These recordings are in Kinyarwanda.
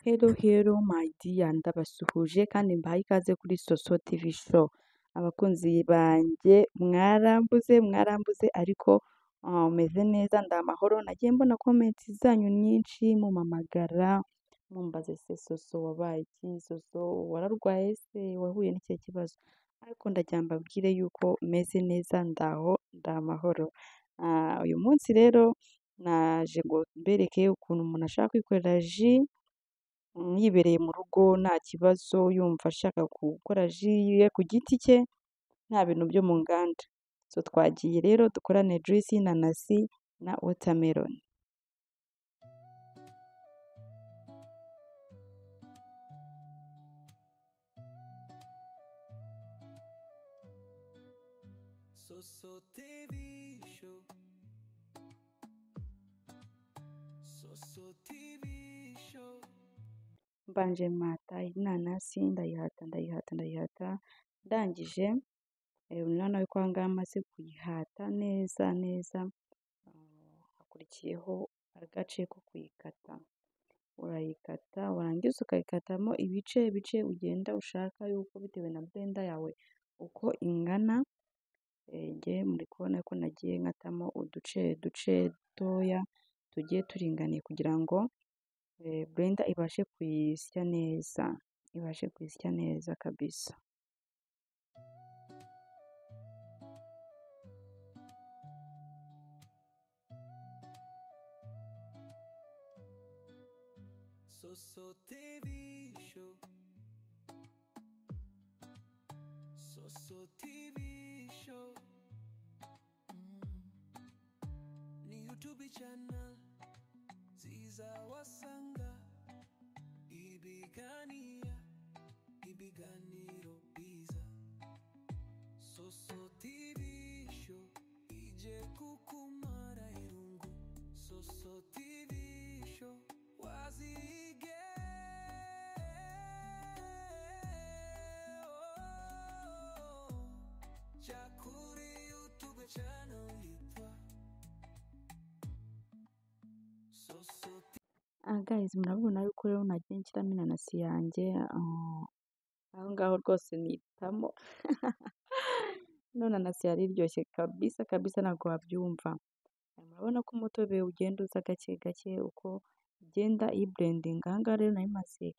Hello hello my dear, ndabasuhuje kandi mbahaye ikaze kuri Soso TV show. Abakunzi banjye mwarambuze mwarambuze ariko meze neza, ndi amahoro. Nagiye mbona comments zanyu nyinshi mumpamagara mumbaza ese Soso wabaye iki, Soso wararwaye se, wahuye n'ikihe kibazo? Ariko ndagira mbabwire yuko meze neza, ndaho ndi amahoro. Uyu munsi rero naje ngo mbereke ukuntu umuntu ashobora kwikorera ji yibereye mu rugo nta kibazo, yumva ashaka gukora ji ye ku giti cye nta bintu byo mu nganda. So twagiye rero dukorane juice y'inanasi na watermelon. Soso TV show. Soso TV show. Mbanje mpata inanasi ndayihata ndayihata ndayihata, ndangije urabona ko aha ngaha maze kuyihata neza neza, hakurikiyeho agace ko kuyikata. Urayikata warangiza ukayikatamo ibice bice ugenda ushaka yuko bitewe na blender yawe uko ingana. Njye muri kubona ko nagiye nkatamo uduce duce dutoya tugiye turinganiye kugira ngo blender ibashe kuyisya neza, ibashe kuyisya neza kabisa. Soso TV show. Soso TV show. Ni YouTube channel ziza wasanga ibigania ibiganiro biza. Soso TV show ije kukumara irungu. Soso TV show wazige. Chakuri YouTube channel yitwa Soso. Guys, murabibona yuko rero nagiye nshyiramo inanasi yanjye, aho ngaho rwose nitamo. Ino nanasi yari iryoshye kabisa kabisa, ntabwo wabyumva. Murabona ko umutobe ugenda uza gake gake uko igenda iyiburendinga. Aha ngaha rero nari maze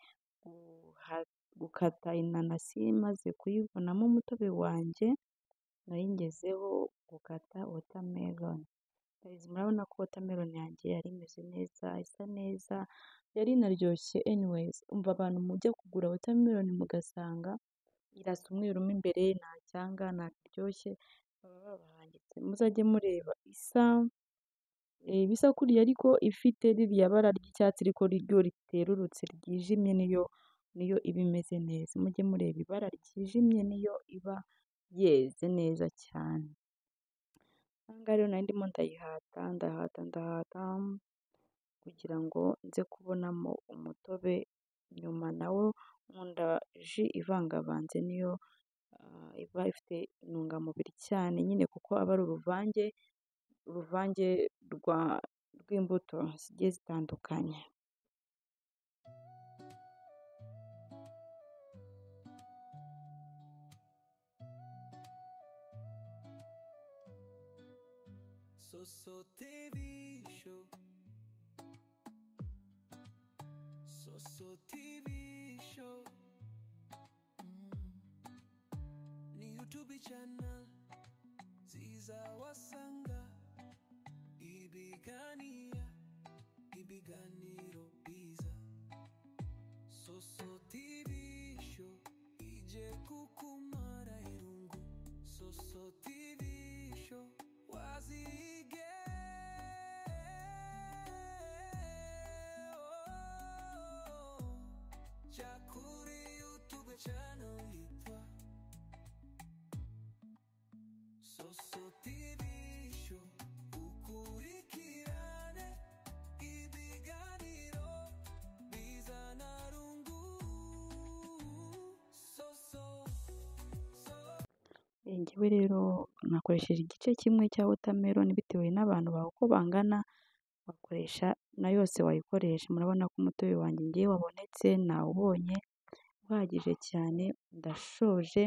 gukata inanasi, maze kuyibonamo umutobe wanjye, nari ngezeho gukata watermelon. Guys, murabona ko watermelon yanjye yari imeze neza, isa neza, yari inaryoshye. Anyways, umva abantu mujya kugura watermelon mugasanga irasa umweru mo imbere, nta cyanga, ntabwo iryoshye, baba babahangitse. Muzajye mureba isa bisa kuriya ariko ifite ririya bara ry'icyatsi ariko ryo riterurutse ryijimye, niyo niyo iba imeze neza. Mujye mureba ibara ryijimye niyo iba yeze neza cyane. Aha ngaha rero nari ndimo ndayihata ndahata ndahata kugira ngo nze kubonamo umutobe nyuma, nawo nkunda ji ivangavanze niyo iba ifite intungamubiri cyane nyine, kuko aba ari uruvange uruvange rw'imbuto zigiye zitandukanye. Soso TV show. Soso TV show. Ni YouTube channel ziza wasanga ibigania ibiganiro biza. Soso TV show ije kukumara irungu. Soso TV show wazige. Chakuri YouTube channel yitwa Soso TV show. Ukurikirane ibiganiro bizana rungu. Soso so. Njyewe rero nakoresheje igice kimwe cya watermelon bitewe n'abantu bawe uko bangana, bakoresha Na yose wayikoresha. Murabona ko umutobe wanjye ngewe wabonetse, nawubonye uhagije cyane, ndashoje.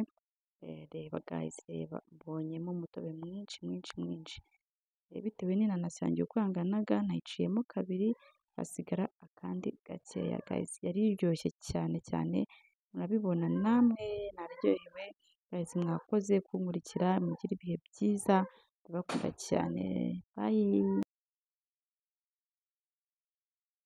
Reba guys, reba mbonyemo umutobe mwinshi mwinshi mwinshi. Bitewe n'inanasi yanjye uko yanganaga, nayiciyemo kabiri hasigara akandi gakeya guys. Yari iryoshye cyane cyane, murabibona namwe naryohewe guys. Mwakoze kunkurikira, mugire ibihe byiza, ndabakunda cyane, bye.